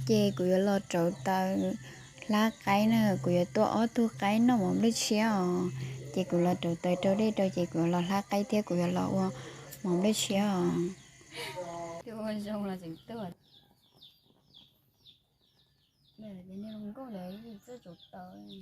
Ces kuv yuav los rauv taws hlab qaib na, kuv yuav tua ob tug qaib noj mov nplej tshiab os. Ces kuv los rauv taws rau dej rau ces kuv yuav los hlab qaib thiab kuv yuav los ua mov nplej tshiab os. Ua zoo los tseem tuaj. Nkauj lawv txawj rauv taws.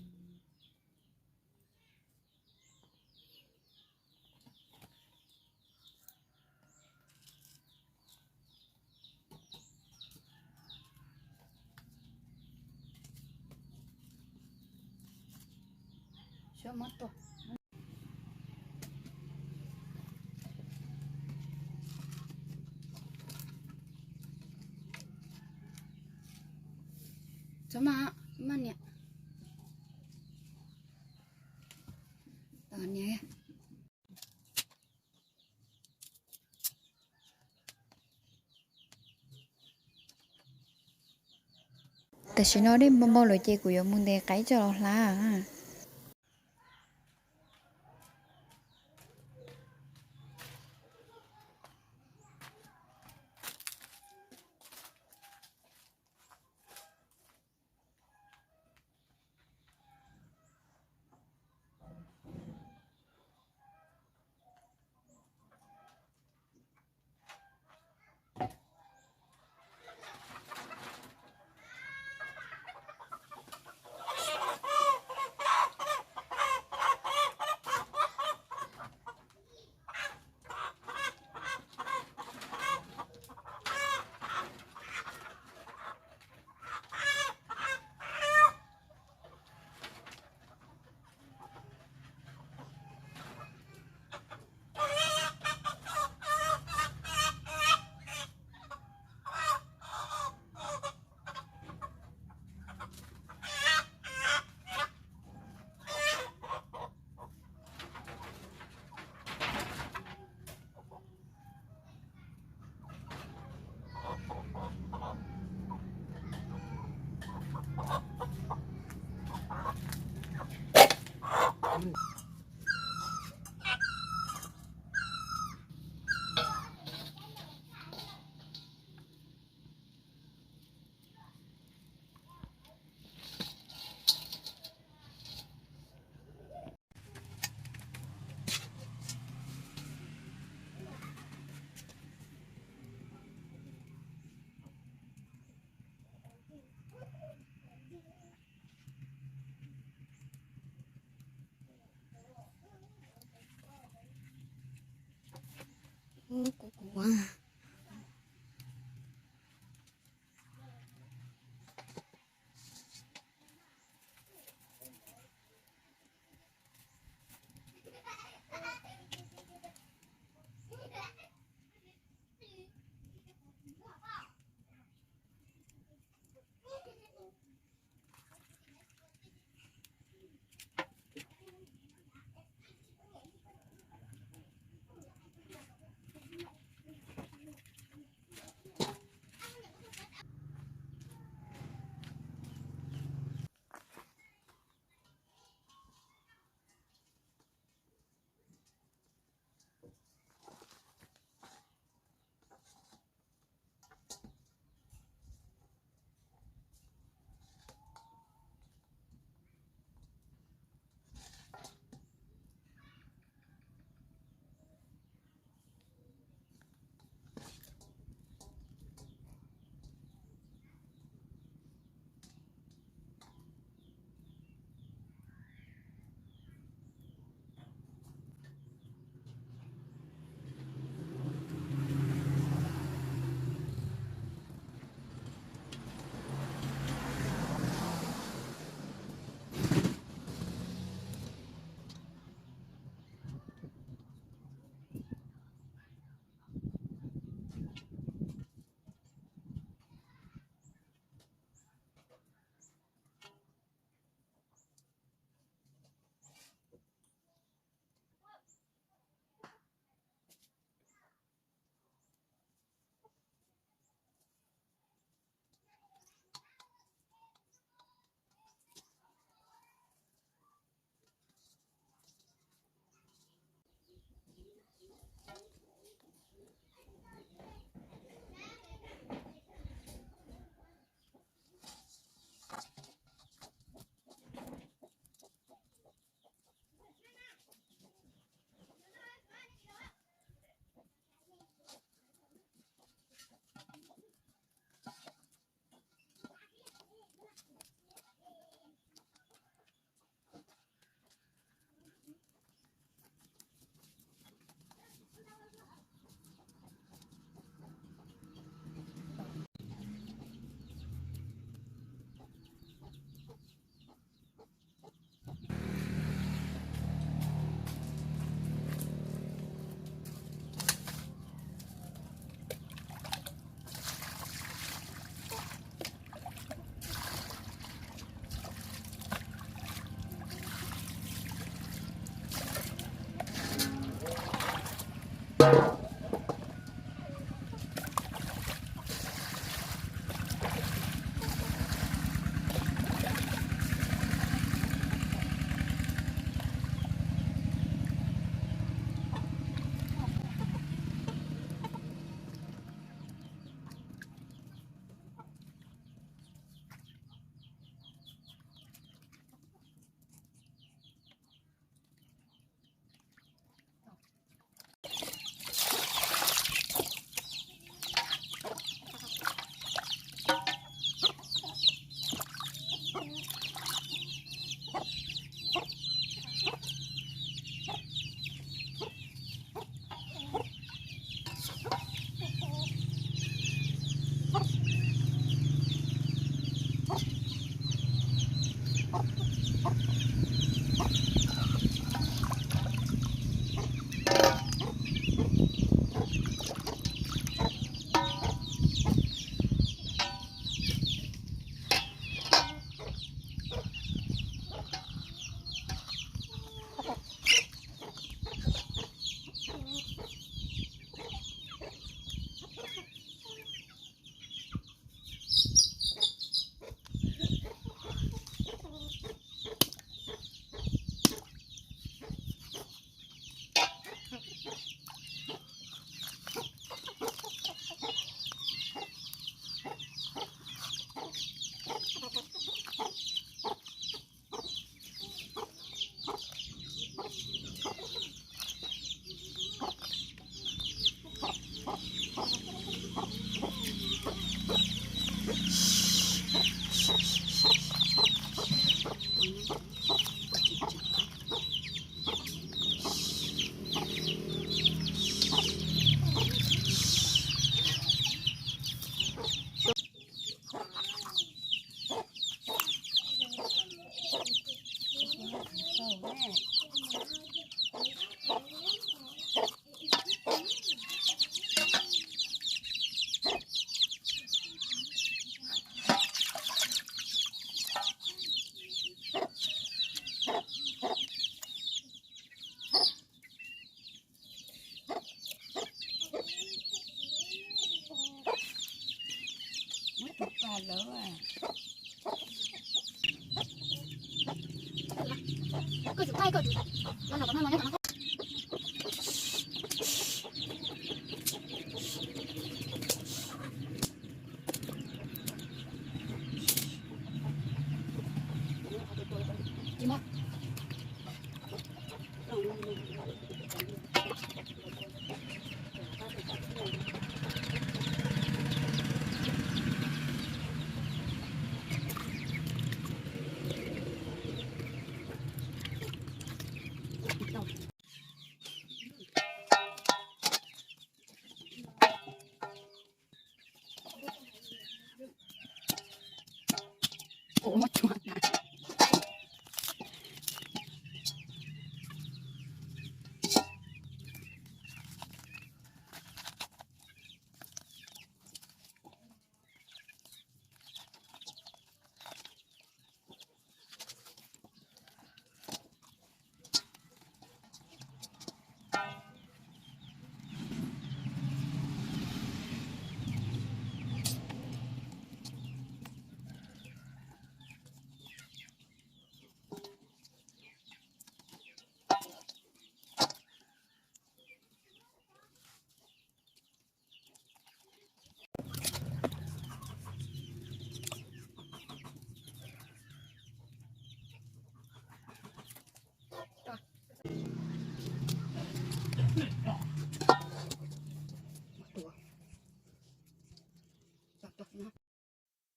Txhob maj, maj niam. Tam sim no dej npau npau lawm ces kuv yuav mus ntes qaib coj los hlab.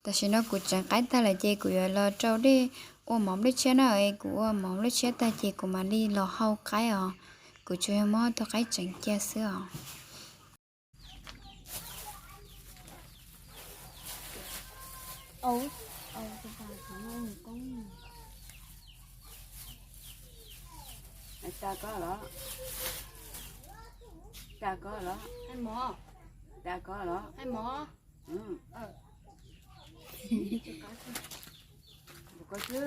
Tam sim no kuv tseev qaib tag lawm ces kuv yuav los rau dej ua mov nplej tshiab na. Kuv ua mov nplej tshiab tag ces kuv mam li los hau qaib os. Kuv tsuas yog muab tus qaib tseev cia xwb os. Tsa koj los? Tsa koj los? Tsa koj los? Koj xwb.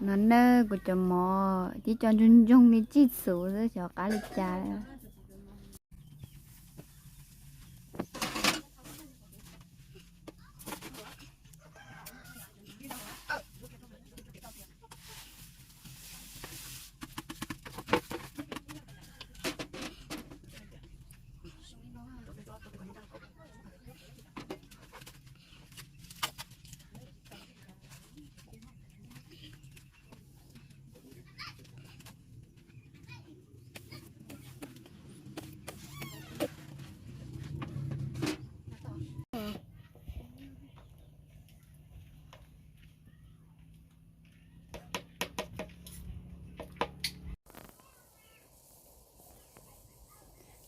No nawb kuv cov mov, tib co ntsoog ntsoog li tsij txhuv xwb xyov qab li cas.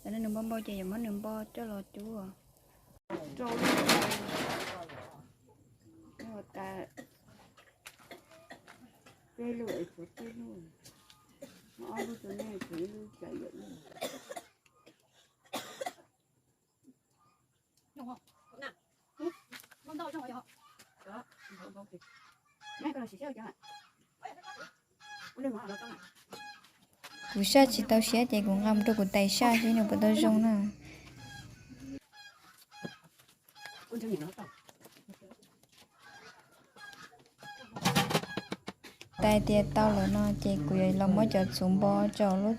Cov no nws npau npau ces yuav muab nws npau coj los cub. Kuv saj tsis tau siab ces kuv nqa mus rau kuv tais saj seb nws puas tau zoo na. Tais tias tau lawm no ces kuv yuav los muab cov txhuv npo rau lub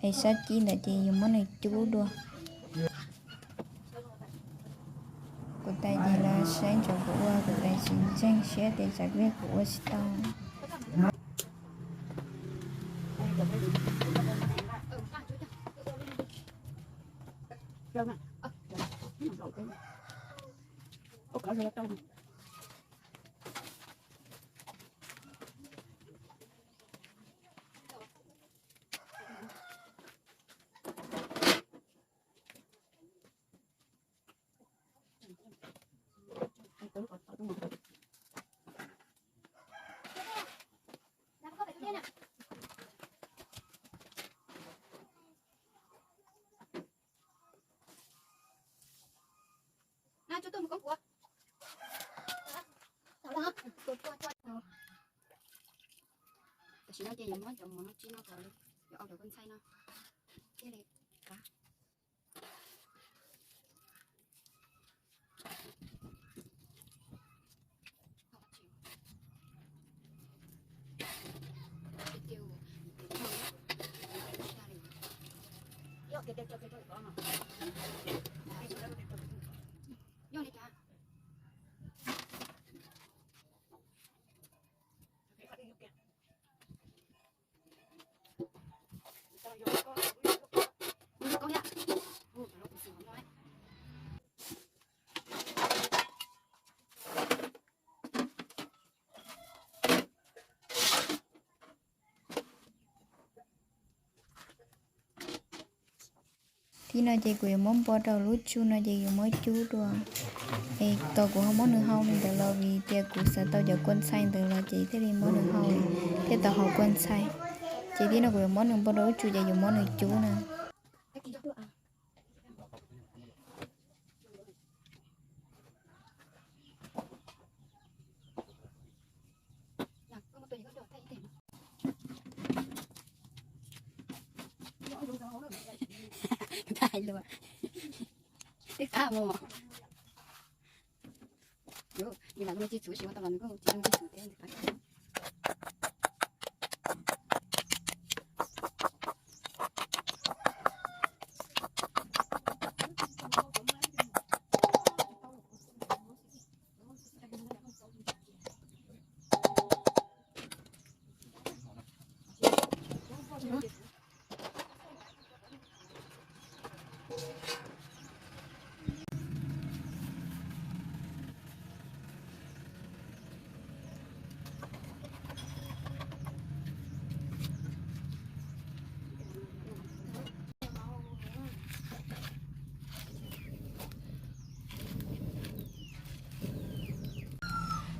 es sab cib ntawd ces yuav muab nws cub dua. Kuv tais ces los saib ntsoov kuv ua, kuv tais tsis ntseeg siab tias tsam kuv ua tsis tau. Tam sim no ces yuav muab cov mov no tsib no kom yuav au cov kua ntxhai no thiaj li qab. Thib no ces kuv yuav muab npo rau lub tsu no ces yuav muab cub dua. Es tos kuv ho muab nws hau li ntawd los vim tias kuv xav tau cov kua ntxhai ntawd los ces thiaj li muab nws hau, thiaj tau hau kua ntxhai. Ces thib no kuv yuav muab nws npo rau lub tsu ces yuav muab nws cub na.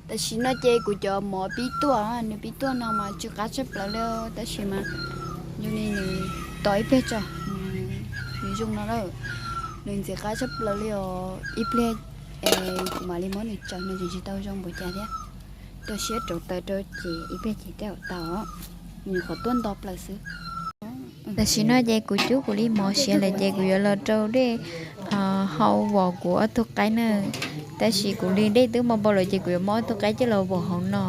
Tam sim no ces kuv cov mov pib tuaj, nws pib tuaj no mas tsw qab tshaj plaws li, tab sis mas zoo li nws tos ib pliag tso, nws zoo no lawm, nws ntxim qab tshaj plaws li os. Ib pliag kuv mam li muab nws tsaws, nws tseem tsis tau zoo npaum cas thiab. Rau siab rauv taws rau ces ib pliag ces tej zaum tau, nws qhov tuaj nto plaws xwb. Tam sim no ces kuv cub kuv li mov siav lawm ces kuv yuav los rau dej hau vom kuv ob tug qaib na. Tab sis kuv li dej twb muaj npau lawm ces kuv yuav muab ob tug qaib coj los vom hauv no.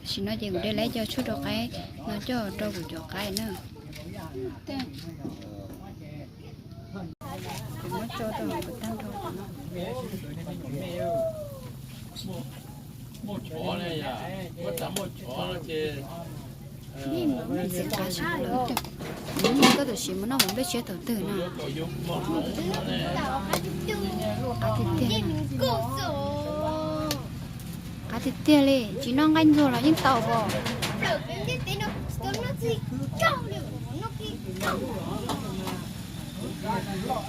Tam sim no ces kuv de lawm cov tshuaj rau qaib no coj rau kuv cov qaib na. Kuv muab tso rau kuv tag nrho no. Ntxim qab tshaj plaws. Koj tam sim muab noj mov nplej tshiab thaum twg no? Qab tiag tiag. Qab tiag tiag li, tsis noj nqaij ntxuag los yeej tau os.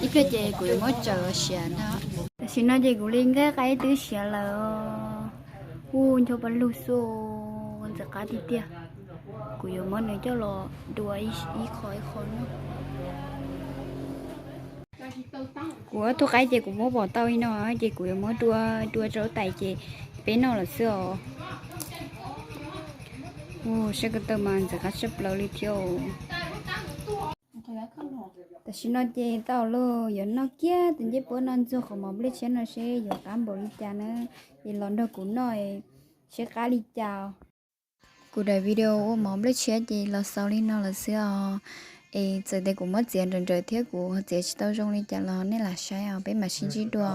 Ib pliag ces kuv yuav muab tsaws siav ntag. Tam sim no ces kuv li nqaij qaib twb siav lawm. Ua ncho pa lug xwb, ntxim qab tiag tiag. Kuv yuav muab nws coj los dua ib qho ib qho no. Kuv ob tug qaib ces kuv muab vom tau li no ces kuv yuav muab dua dua rau tais ces peb noj lawm xwb os. Ua saib ko taw mas ntxim qab tshaj plaws li thiab. Tam sim no ces tau los yuav noj kiag tus ncej puab no ntxuag qhov mov nplej tshiab no seb yuav qab npaum li cas na. Es los nrog kuv noj seb qab li cas. Kuv daim video ua mov nplej tshiab ces los xaus li no lawm xwb os. Es txawm tias kuv muab txiav nrawm nrawm thiab kuv txiav tsis tau zoo li cas los nej lam saib os, peb mam sib ntsib dua.